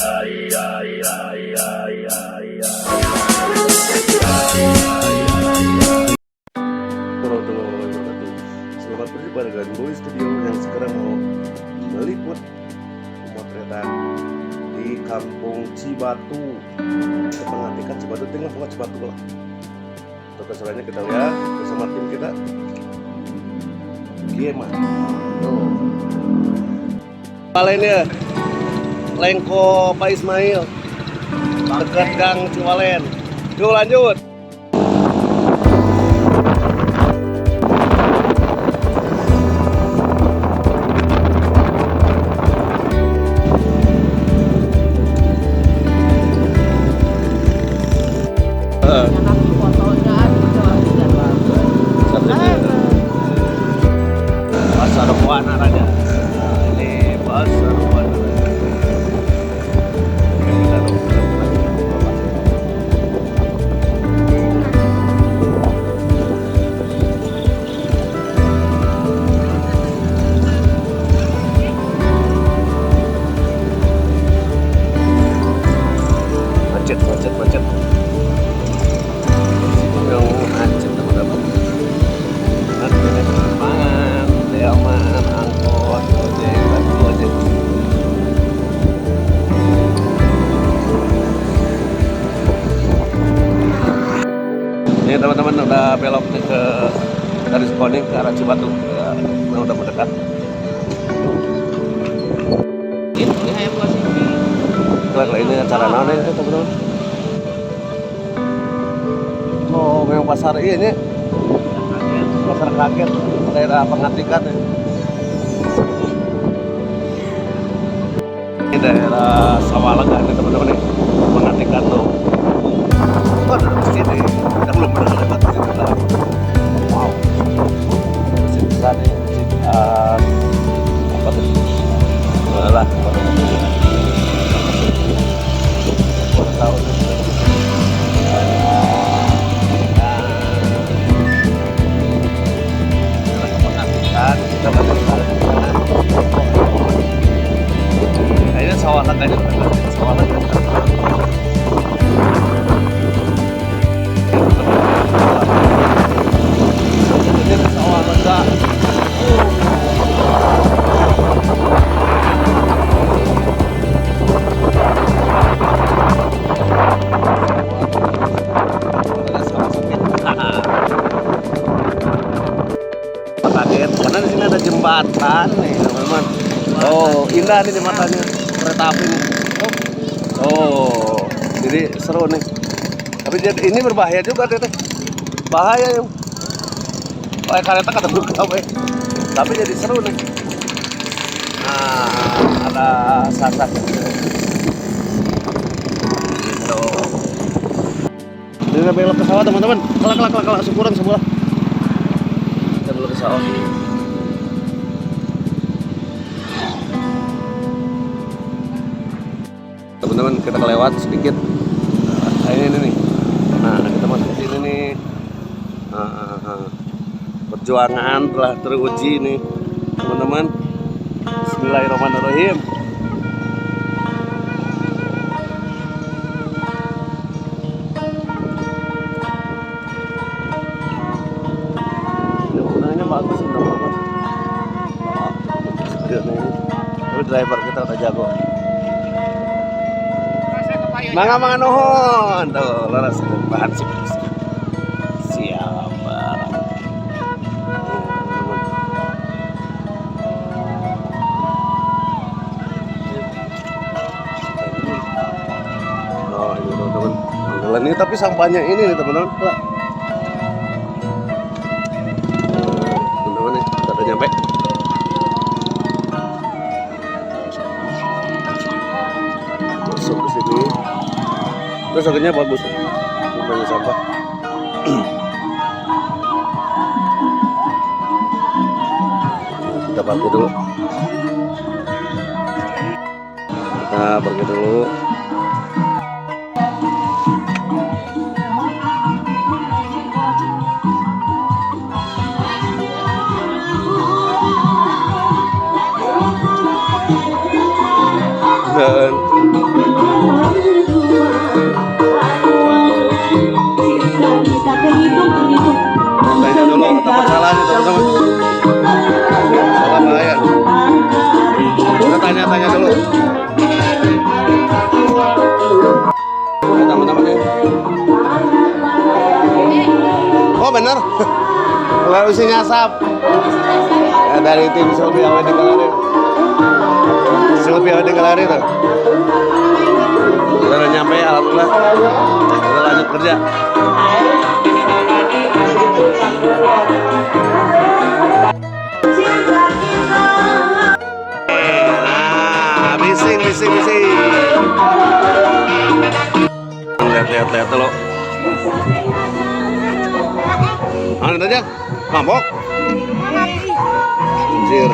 Warahmatullahi wabarakatuh. Selamat berjumpa dengan Boy Studio yang sekarang mau meliput pemotretan di Kampung Cibatu, Kepangatikan Cibatu, tinggal bukan Cibatu lah. Untuk keseruannya kita lihat bersama tim kita. Gimana? Tuh. Ciwalen ya, Lengko Pak Ismail, dekat Gang Ciwalen. Yuk, lanjut. Yang fotonya aduh tidak bagus. Pasar Wana Raja. Nah, ini Pasar Wana Raja. Oke, kita nunggu lagi. Macet, macet, macet. Situ yang macet, teman-teman. Nanti penerbangan, delman, angkot, ojek, lagi ojek. Ini teman-teman udah belok nih ke garis kuning ke arah Cibatu. Ya, nah, udah mendekat. Ini hayam gua sini. Kalau ini acara naon ya, teman-teman? Oh, memang pasar ini pasar kaget daerah Pangatikan ya. Ini daerah Sawalega nih, teman-teman nih. Pangatikan tuh. Oh, ada masjid nih. Kita belum pernah lewat di situ lah. Wow. Masjid besar nih, masjid apa tuh? Lah, kurang tahu tuh. Nah, Pangatikan, kita balik ke sana. Kayaknya Sawalega aja, Sawalega. Ini Sawalega. Sama sempit. Kaget karena di sini ada jembatan nih, teman-teman. Oh, indah nih jembatannya, kereta api nih. Oh, jadi seru nih. Tapi ini berbahaya juga, Teteh. Bahaya yuk. Kayak kereta kata apa? Tapi jadi seru nih. Nah, ada sasak gitu. Ini udah belok ke sawah, teman-teman. Kelak kelak kelak kelak syukuran sebelah. Kita belok ke sawah. Teman-teman, kita kelewat sedikit. Nah, ini nih. Nah, kita masuk ke sini nih. Nah, perjuangan telah teruji nih, teman-teman. Bismillahirrahmanirrahim. Ini bangunannya bagus nih, teman-teman. Oh, tapi driver kita udah jago. Mangga mangga nuhun. Tuh, leres bahan sip. Siap. Oh, ini teman-teman. Panggilan ini tapi sampahnya ini nih, teman-teman. Teman-teman nih, kita udah nyampe. Masuk ke sini. Terus akhirnya bagus. Banyak sampah. Kita parkir dulu. Kita parkir dulu. Dan Lalu si nyasap. Ya, dari tim Sylvia Wedding Gallery. Sylvia Wedding Gallery tuh. Kita udah nyampe, alhamdulillah. Kita lanjut kerja. Nah, bising, bising, bising. Lihat, lihat, lihat dulu. Mana aja? Mabok? Anjir.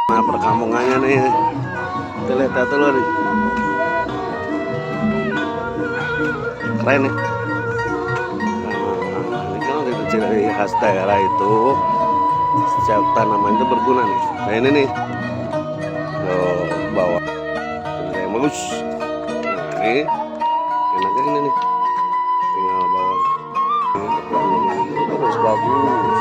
Nah, perkampungannya nih. Kita lihat, lihat dulu nih. Keren nih. Nah, ini kan dari ciri khas daerah itu setiap tanaman itu berguna nih. Nah, ini nih. Tuh, bawah. Ini yang bagus. Nah, ini enaknya ini nih. Tinggal bawa. Ini bagus bagus.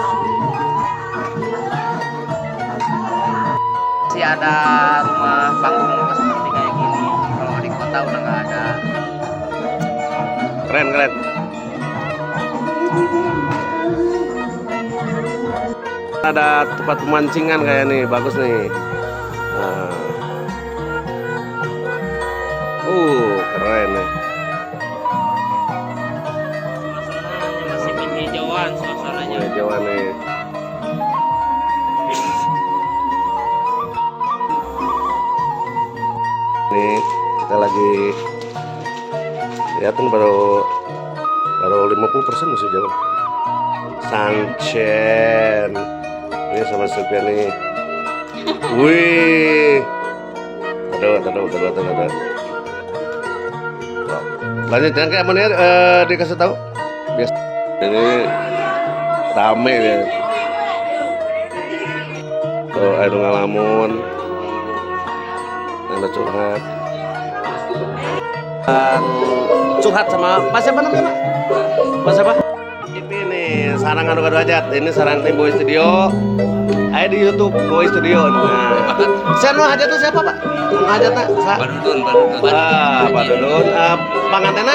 Masih ada rumah panggung seperti kayak gini. Kalau di kota udah nggak ada. Keren keren. Ada tempat pemancingan kayak nih, bagus nih. Nah. Keren nih. Suasananya masih penghijauan suasananya. Hijauan nih. Nih, kita lagi lihatin baru baru 50% masih jauh. Sangchen. Ini sama Sylvia nih. Wih. Aduh, aduh, aduh, aduh, aduh. Lanjut jangan kayak mana dikasih tahu. Biasa. Ini rame ya. Tuh, ayo ngalamun. Ada curhat. Dan curhat sama Pak siapa namanya, Pak? Pak siapa? Ini nih, sarang anu gado hajat. Ini sarang tim Boy Studio. Ayo di YouTube Boy Studio. Nah, saya nu hajat tuh siapa, Pak? Nu hajatna? Sa? Pak Dudun, Pak Dudun. Ah, Pak Dudun. Pangantena?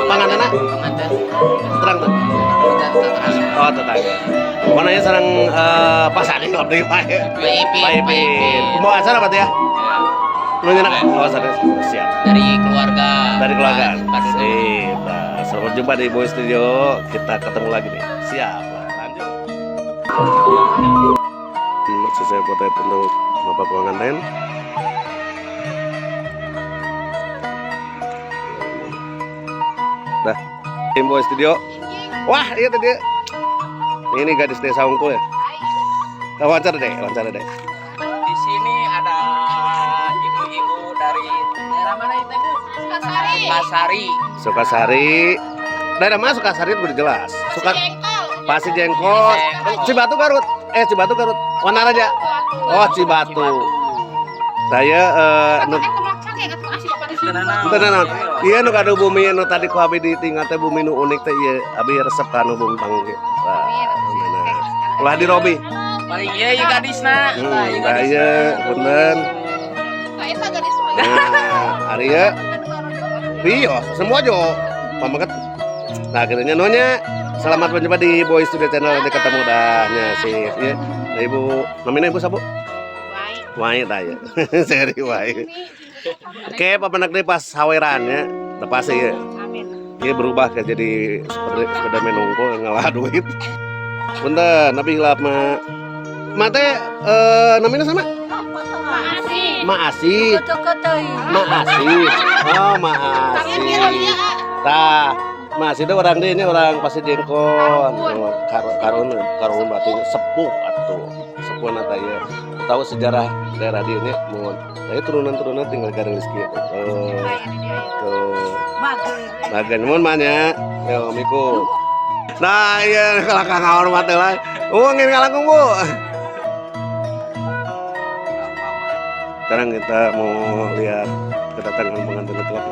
Pangantena? Pengantin. Terang tuh. Pengantin terang. Oh, tetangga. Pokoknya sarang Pak Sani abdi Pak. Pak Ipin, Pak Ipin. Mau acara berarti ya? Nu nyenak? Oh, sana siap. Dari keluarga. Dari keluarga. Pak Dudun. Sip. Nah, selamat jumpa di Boy Studio. Kita ketemu lagi nih. Siap. Lanjut. Sesuai potret untuk Bapak pengantin. Dah, tim Boy Studio. Wah, iya tadi. Ini gadis desa Unggul ya. Nah, wawancara deh, wawancara deh. Di sini ada ibu-ibu dari daerah mana itu, Bu? Sukasari. Pasari. Sukasari. Daerah mana Sukasari itu udah jelas. Suka Pasi Jengkol. Cibatu Garut. Eh, Cibatu Garut. Wanaraja. Oh, Cibatu. Saya nu Teu naon. Iya nu kadu bumi nu tadi ku abi ditinggal teh bumi nu unik teh ieu abi resep kanu bumi pangge. Wah, nah. Ulah dirobi. Paling iya ieu gadisna. Tah, ieu Nah gadisna. ieu punten. Nah, ari ieu iya, semua jo. Pamaket. Nah, akhirnya nonya selamat berjumpa di Boy Studio Channel, nanti ketemu dahnya sih. Ya, nah, Ibu, namanya Ibu siapa? Wai tah ya. Seri Wai. Oke, papanak deh pas hawerannya, udah pasti ya. Dia berubah kayak jadi seperti sepeda menungko ngalah duit. Punten, tapi hilap mah. Mate namanya sama? Maasi. Maasi. Oh, Maasi. Tah, Maasi itu orang dia ini orang pasti jengkol. Oh, karun karun berarti sepuh atau sepuh nata ya. Tahu sejarah daerah dia ini mohon. Tapi turunan-turunan tinggal garing rezeki. Tuh. Tuh. Bagian mohon banyak. Yo, Miku. Nah, iya kalau kang hormat lah. Uangin ngalangkung, Bu. Sekarang kita mau lihat kedatangan pengantin laki-laki.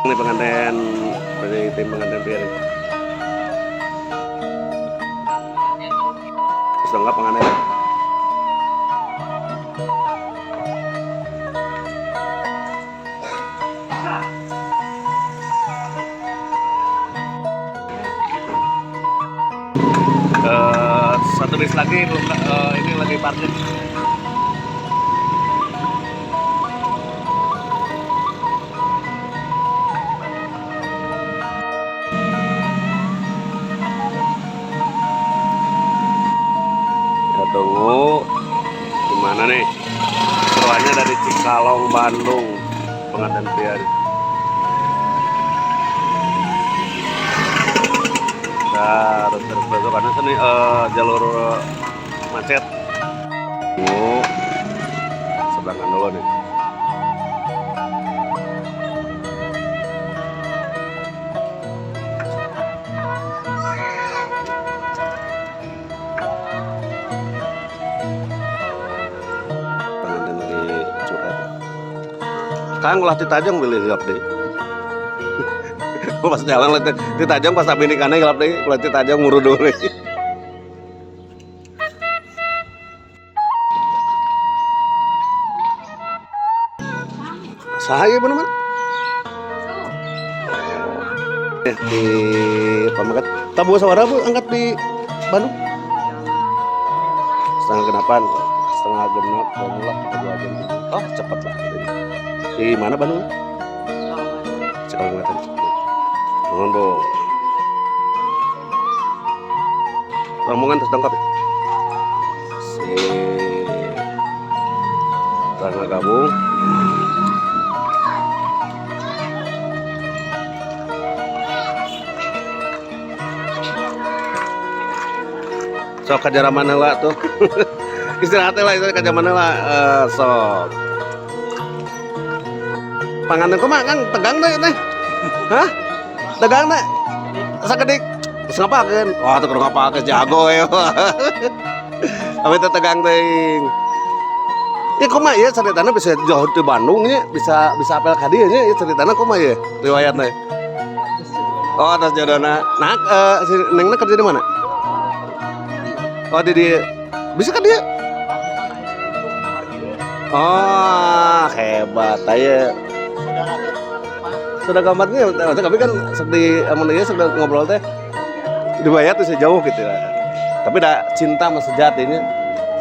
Ini pengantin dari tim pengantin pria. Sudah enggak pengantin? Satu bis lagi belum, ini lagi parkir. Kita tunggu gimana nih seruannya dari Cikalong, Bandung, pengantin pria. Kita harus terus besok karena sini jalur macet. Tunggu seberangan dulu nih. Pengantin lagi curhat. Kang, ulah ditajong, bilih hilap deui. Pas jalan lah ditajong, pas abi nikahna hilap deui, ulah ditajong, murudul deui. Saha ieu bener? Di Pamagat. Tabu sabaraha, Bu, angkat di Bandung? Setengah genapan, setengah genap, 2 lah, 2 jam. Oh, cepat lah. Di mana Bandung? Cikalong. Nuhun, Bu. Rombongan terus lengkap ya? Sip. Kita gabung. Sok ka mana lah tuh. Istirahat lah, istirahat ka mana lah, sok. Panganten kumaha, Kang? Tegang teh teh? Hah? Tegang teh? Sakedik. Terus ngapakeun? Wah, tuh kudu ngapakeun, jago ya. Abi teh tegang teuing. Ya kumaha ya ceritana bisa jauh di Bandung nya, bisa bisa apel ka dieu nya, ya ceritana kumaha ya riwayatna? Oh, atas jodohna. Nah, si Nengna kerja di mana? Oh, di bisa kan dia? Oh, hebat aja. Sudah gambarnya, tapi kan di amun ieu sudah ngobrol teh dibayar tuh sejauh gitu lah. Tapi dah cinta mah sejatinya.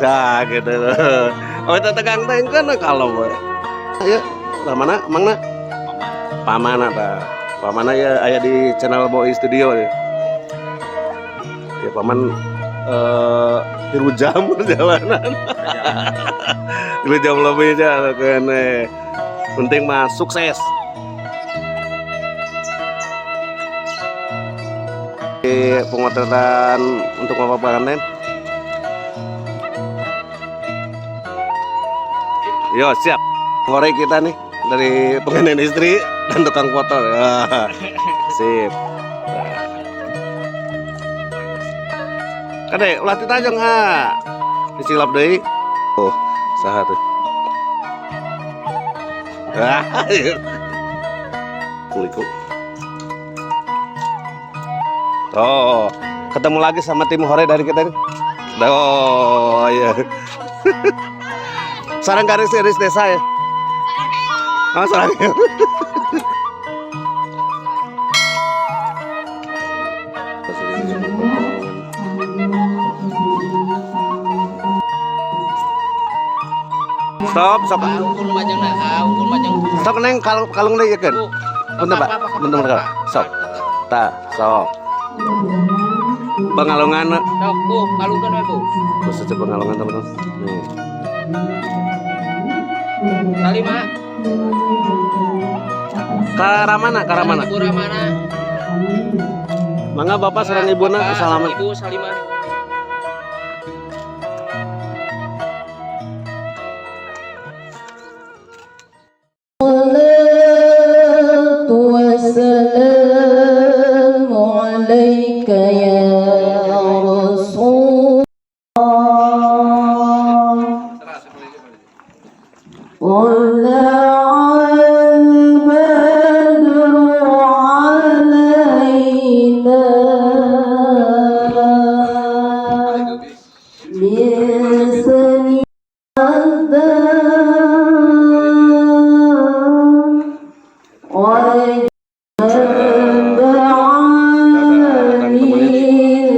Nah, gitu. Oh, itu tegang teh kan kalau ya mana mangna? Pamana ta. Pamana ya aya di channel Boy Studio ya. Ya paman, 3 jam perjalanan. 3 jam lebih aja kene. Penting mah sukses. Pemotretan untuk bapak pengantin. Yo, siap. Hore kita nih dari pengantin istri dan tukang foto. Ya. Sip. Kade ulah ditajong ah. Disilap deui. Oh, saha tuh? Ah, iya. Kuliku. Oh, ketemu lagi sama tim hore dari kita ini. Oh, iya. Sarang garis garis desa ya. Oh, sarang. Stop, stop. Unggul majeng nah, unggul majeng. Stop, Neng, kalung kalung deui kan. Bu. Bentar, Pak. Bentar, bentar. Sok. Tah, sok. Pengalungan. Sok, Bu, kalungkeun we, Bu. Khusus Pengalungan, teman-teman. Nih. Salima. Karamana, karamana. Ibu Ramana. Mangga Bapak sareng Ibuna Bapak, salaman. Ibu Salimah. الصلاة والسلام عليك يا رسول الله. طلع البدر علينا من سنيات وجب Datang temennya.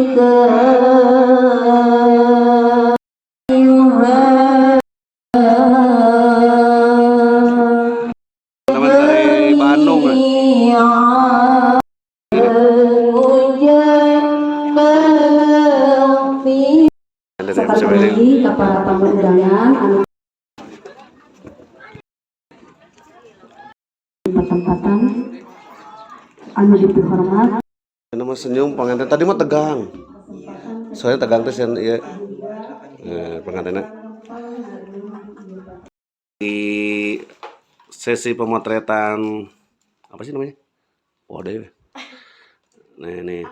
لله. Dari MC Sekali Wedding. lagi ke para tamu undangan anu pertempatan anu dihormat. Ini mah senyum pengantin, tadi mah tegang. Soalnya tegang teh sieun ieu. Pengantinnya. Di sesi pemotretan apa sih namanya? Waduh. Nih, nih.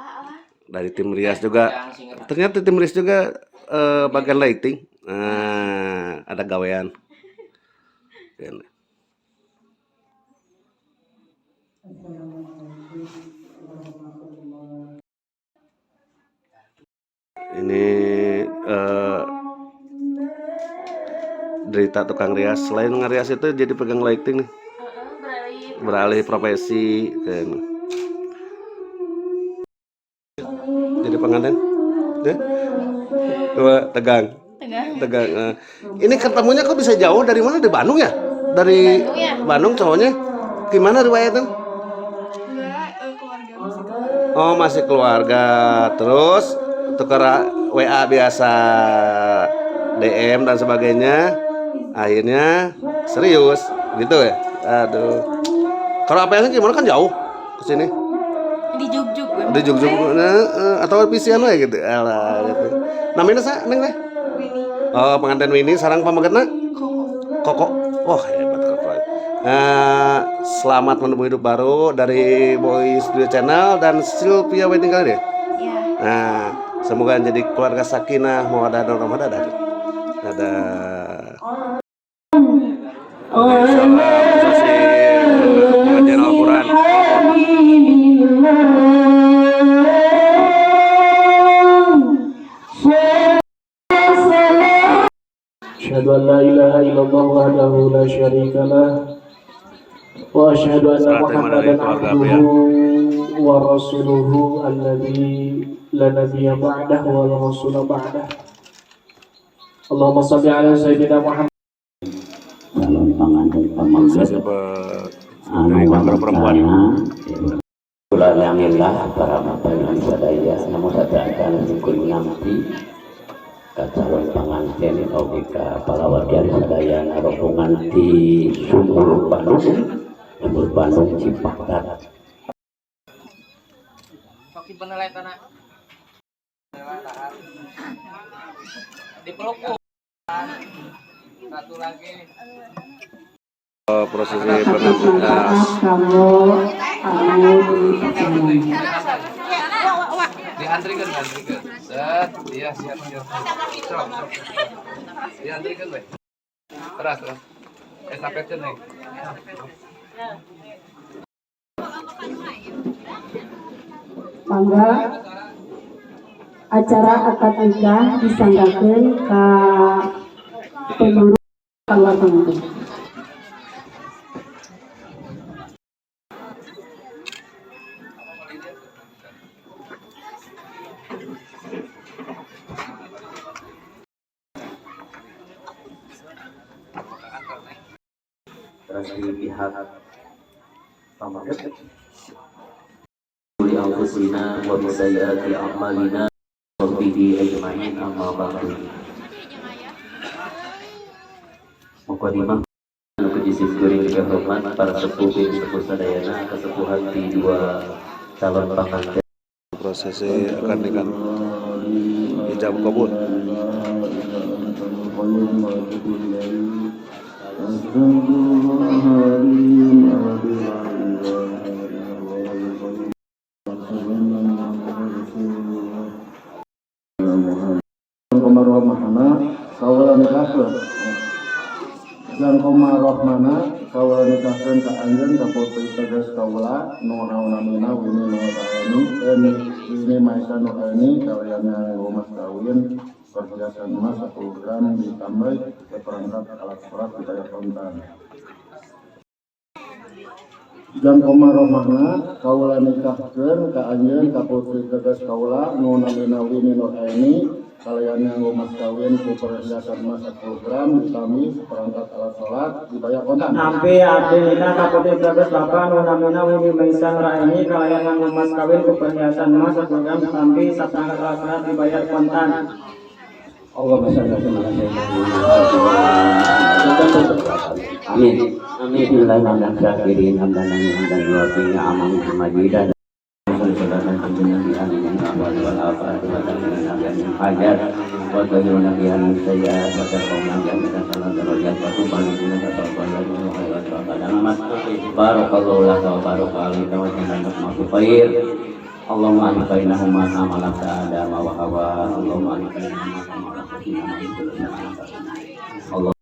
Dari tim Rias juga. Ternyata tim Rias juga bagian lighting. Nah, ada gawean. Keren. Ini Derita tukang rias. Selain ngerias itu jadi pegang lighting nih. Beralih profesi keren. Jadi pengantin? Ya? Dua, tegang. Tegang. Tegang. Ini ketemunya kok bisa jauh dari mana? Dari Bandung ya? Dari Bandung ya? Bandung cowoknya. Gimana riwayatnya? Enggak, keluarga, masih keluarga. Oh, masih keluarga. Terus tukar WA biasa, DM dan sebagainya. Akhirnya serius gitu ya. Aduh. Kalau apa yang gimana, kan jauh ke sini? Di Jugjug gue. Di Jogja nah, atau pisian we gitu. Alah gitu. Namanya sa Neng teh? Winnie. Oh, pengantin Winnie sareng pamegetna? Koko. Koko. Wah, hebat Koko. Selamat menempuh hidup baru dari Boy Studio Channel dan Sylvia Wedding kali ya. Ya. Nah, semoga jadi keluarga sakinah, mawaddah dan warahmah. Dadah. Dadah. Insyaallah prosesi pengajian Al-Quran. حبيب الله سلام. أشهد أن لا إله إلا الله وحده لا شريك له وأشهد أن Serah terima dari محمدا keluarga عبده ya. ورسوله الذي لا نبي بعده ولا رسول بعده. اللهم صل على سيدنا محمد. Calon pengantin pameget Prosesi anu dari keluarga perempuan. Kula lah para bapak sadaya, namun sadakan singkul nampi ka calon pengantin oge ka palawargi sadaya rombongan di Sumur Bandung, Sumur Bandung Cipatat. Sok penilai tanah. Dipeluk, Bu. Satu lagi. Oh, prosesi Manfaat kamu anu di Diantrikan, diantrikan. Set, iya, siap, siap. Sok, sok. Diantrikan, we. Terus, terus. Estafetkeun nih. Mangga acara akad nikah disanggakeun ka pengurus keluarga pengantin. Terus di pihak pameget li anfusina wa min sayyiati a'malina wa bihi ajma'in, amma ba'du. Mukadimah anu puji kuring hormat para sepuh sepuh sadayana, kesepuhan di dua calon pengantin. Prosesi akad nikah ijab kabul. Qomar Rohmana kawula nikahkeun. Jang Qomar Rohmana kawula nikahkeun ka anjeun ka putri teges kawula nu namina Wini Nuraini, Wini Maisa Nuraini, kalayan nganggo mas kawin perhiasan emas 10 gram ditambah seperangkat alat sholat dibayar kontan. Jang Qomar Rohmana kawula nikahkeun ka anjeun ka putri teges kawula nu namina Wini Nuraini, kalayan nganggo mas kawin ku perhiasan emas 10 gram ditambah seperangkat alat sholat dibayar kontan. Nampi abdi nikah ka putri teges bapa nu namina Wini Maisa Nuraini, kalayan nganggo mas kawin ku perhiasan emas 10 gram ditampi saperangkat alat sholat dibayar kontan. Allahumma shalli ala sayyidina Muhammad. Amin. Amin. Bismillahirrahmanirrahim. Hamdan hamdan yuafi ni'amahu majidan. Hajar wa tayyibuna biha min sayyi'at wa tarqawna biha min salam darajat wa tuballighuna wa khairat wa qadamat. Barakallahu laka wa baraka alaika wa jannat ma fi khair. Allahumma alif bainahuma kama malakta Adama wa Hawa. Allahumma alif bainahuma kama malakta Allah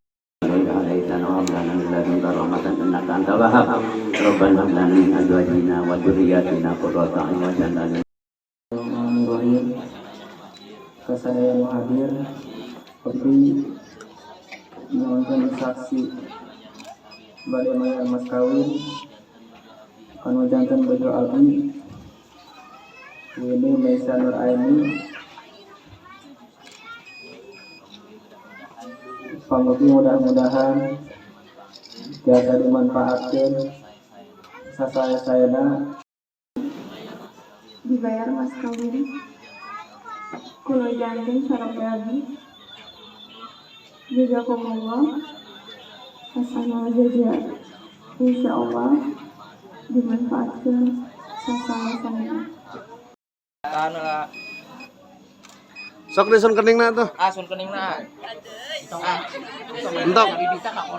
hadaitana wa hab lana min ladunka rahmatan innaka antal wahhab. Rabbana hab lana min azwajina wa dzurriyyatina qurrata a'yun waj'alna lil Bismillahirrahmanirrahim. Ka sadaya nu hadir, abdi nyuhunkeun saksi bade mayar mas kawin anu janten bojo abdi, Winnie Meysa Nur Aini. Pamugi mudah-mudahan tiasa dimanfaatkeun sasaya-sayana. Dibayar mas kawin kula janten sareng abdi. Jazakumullah hasanah jaza, insyaallah dimanfaatkan sasaya-sayana. Sok disun keningna tuh. Ah, sun keningna. Entok.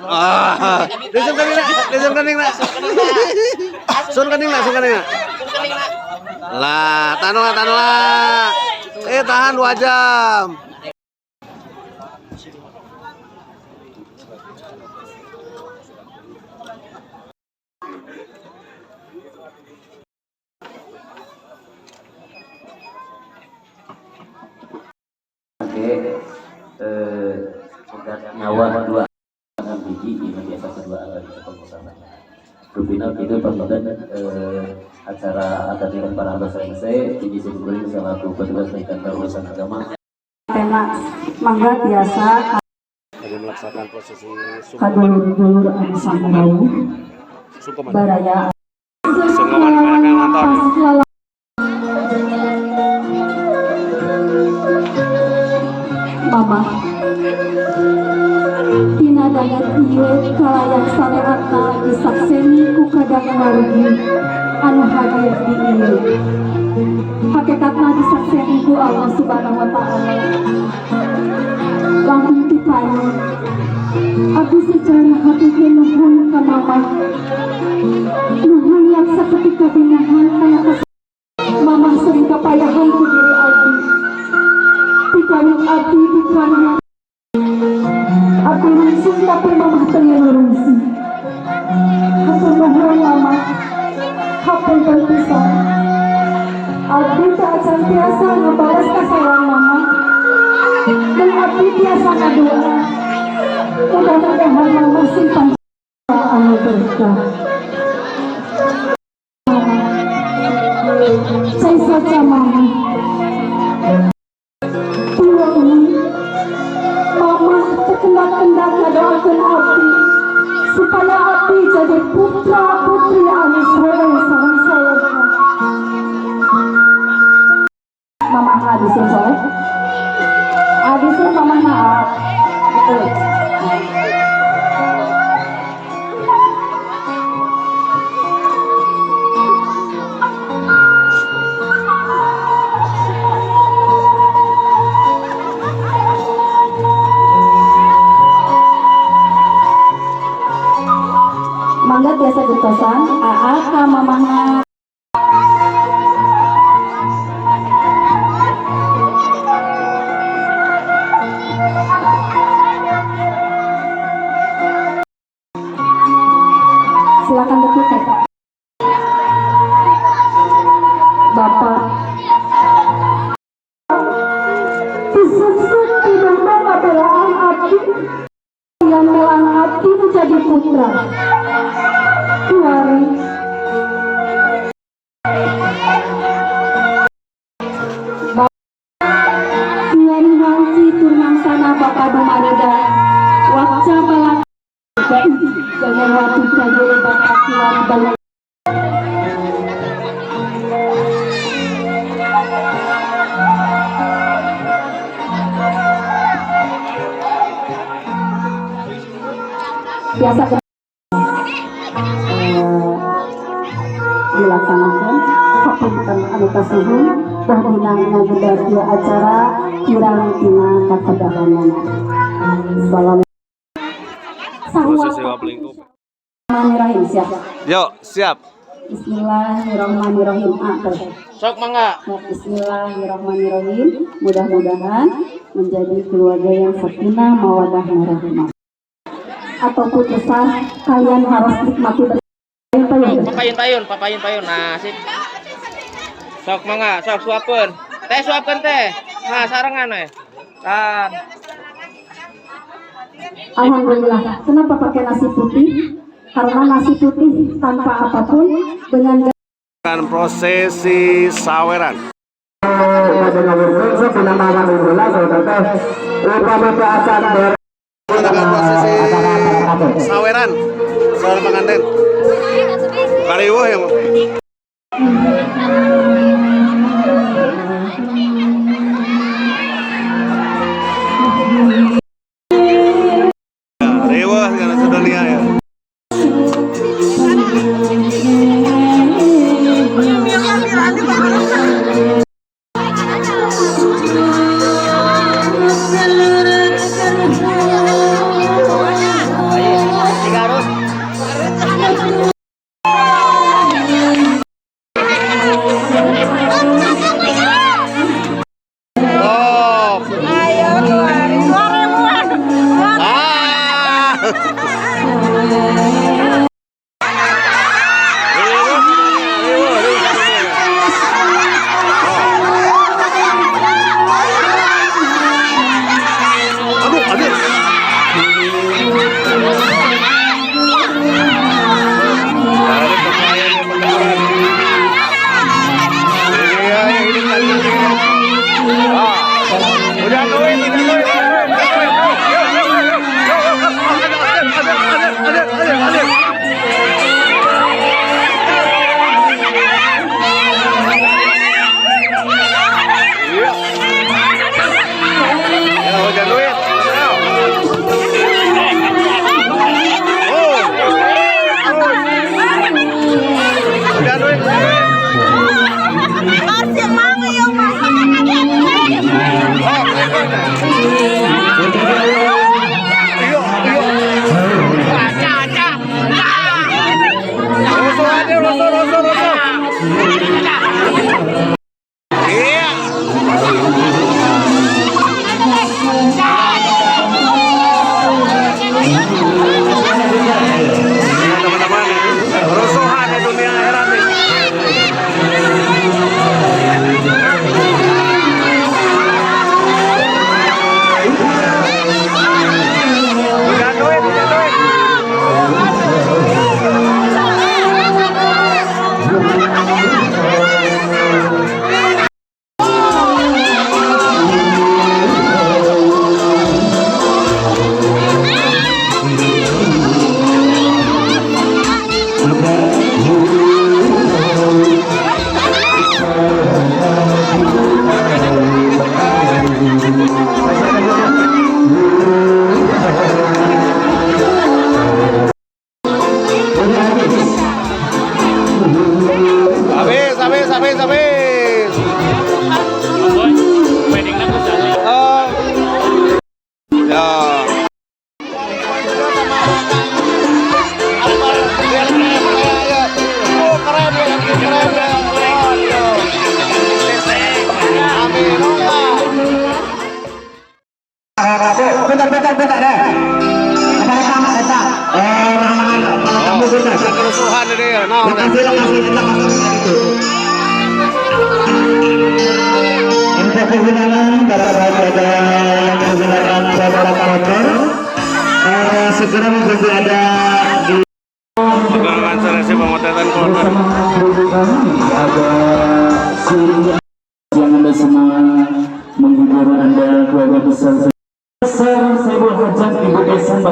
Ah, disun keningna, disun keningna. Sun keningna, sun keningna. Lah, tahan lah, tahan lah. Eh, tahan 2 jam. Oke, nyawa dua enam biji ini biasa kedua akan kepengurusan. Rupina itu perbadan acara akad nikah para selesai, tinggi sebelum selaku petugas di kantor urusan agama. Tema mangga biasa. Lagi melaksanakan prosesi Kadulur-dulur anu sami sungkeman. Baraya. Sungkeman banyak yang nonton. Mama Tina dangat ieu kalayan sareatna disakseni ku kadang margi anu hadir di ieu, hakikatna disakseni ku Allah Subhanahu wa Ta'ala. Langkung ti payun, abdi secara hakiki nuhun ka Mama, nuhun yang saketika binahan kana Mama sering kapayahan ku diri abdi. Tikawin abdi dikandung, abdi rungsing, tapi Mama teu ngerungsi. Hatur nuhun, Mama, hapunten pisan, abdi teu acan tiasa ngabalas kasayang Mama dan abdi tiasa ngadoa mudah-mudahan Mama simpan anu berkah. Mama, cai saja Mama. Tuang Mama terkendak-kendak ngadoakeun abdi supaya abdi jadi putra putri anu soleh sareng soleha. Mama hadisun soleh, hadisun Mama, maaf betul. Mangga biasa gentosan AA ka mamahna. Silakan detik, Bapak. Bapak Disusun di ngabelaan abdi yang melang abdi menjadi putra Kuari. Kiwari wanci turmangsana Bapak dumareda wakca balak jangan waktu kagele Bapak kiwari balak. Biasa dilaksanakan. Hapunten anu kasuhun, bah dina ngagedar ieu acara kirang tina kakedahanana. Salam. Prosesi lingkup. Bismillahirrahmanirrahim, siap. Yuk, siap. Bismillahirrahmanirrahim. Ah, terus. Sok mangga. Bismillahirrahmanirrahim. Mudah-mudahan menjadi keluarga yang sakinah, mawadah, warahmah. Ataupun besar, kalian harus nikmati bersama. Papayun payun, papayun payun. Nah, sip. Sok mangga, sok suapeun. Teh suapkeun teh. Nah, sarengan we. Tah. Alhamdulillah. Kenapa pakai nasi putih? Karena nasi putih tanpa apapun dengan Dengan prosesi saweran. Dengan prosesi saweran soal pengantin. Kariweuh ya. Riweuh segala sedunia ya. Oh. Ah. Riweuh, riweuh, riweuh. Aduh, aduh. Ada pemain yang mendarat. Ini ya, ini tadi. Ah. Udah duit, udah duit, udah duit, udah duit. Yuk, yuk, yuk, yuk, yuk, yuk. Ada, ada, ada, ada, ada, ada. Iya. Ya, udah duit. Ayo. Oh. Udah duit, udah duit. Oh, iya, iya. Rusuh aja, rusuh, rusuh, rusuh. Iya. Iya, teman-teman, rusuhan di dunia akhirat nih. Udah duit, udah duit. Habis, habis, habis, habis. Oh. Ya. Oh, keren ya, keren ya. Amin. Bentar, bentar, bentar deh. Oh, kerusuhan ini ya. Nah, Lokasi, lokasi, lokasi itu. Untuk penggunaan bapak ada yang menggunakan roda motor, segera menghubungi ada di Melakukan seleksi pemotretan keluarga. Ada yang Anda semua menghibur Anda keluarga besar besar Saibul Hajat Ibu Desa.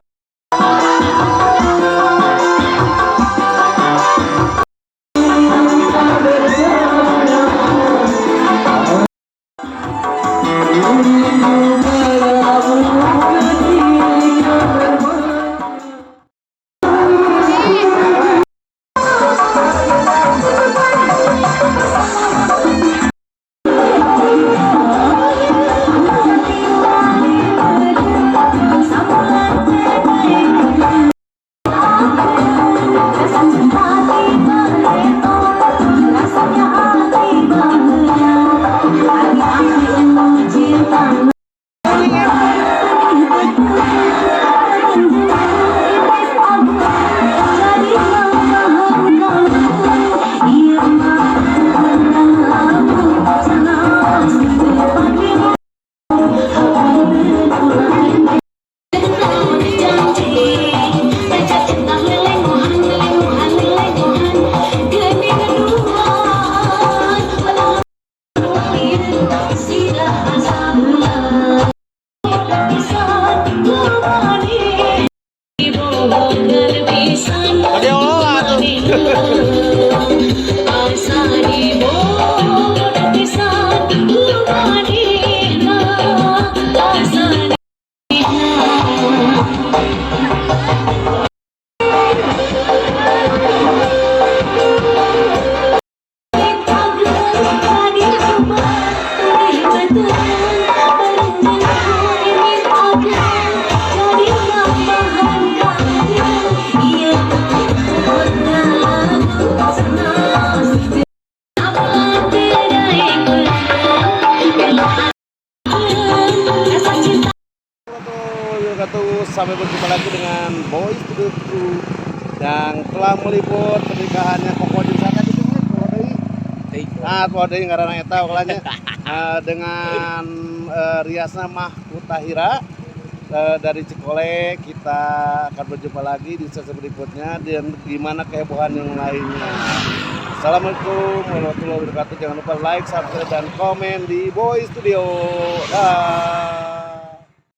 Sampai berjumpa lagi dengan Boy Studio Crew yang telah meliput pernikahannya Koko jeung saha gitu nya, Koko deui. Nah, poho deui ngaranna eta pokoknya. Dengan Riasna Mahkutahira dari Cikole, kita akan berjumpa lagi di sesi berikutnya dan gimana kehebohan yang lainnya. Assalamualaikum warahmatullahi wabarakatuh. Jangan lupa like, subscribe, dan komen di Boy Studio. Dah.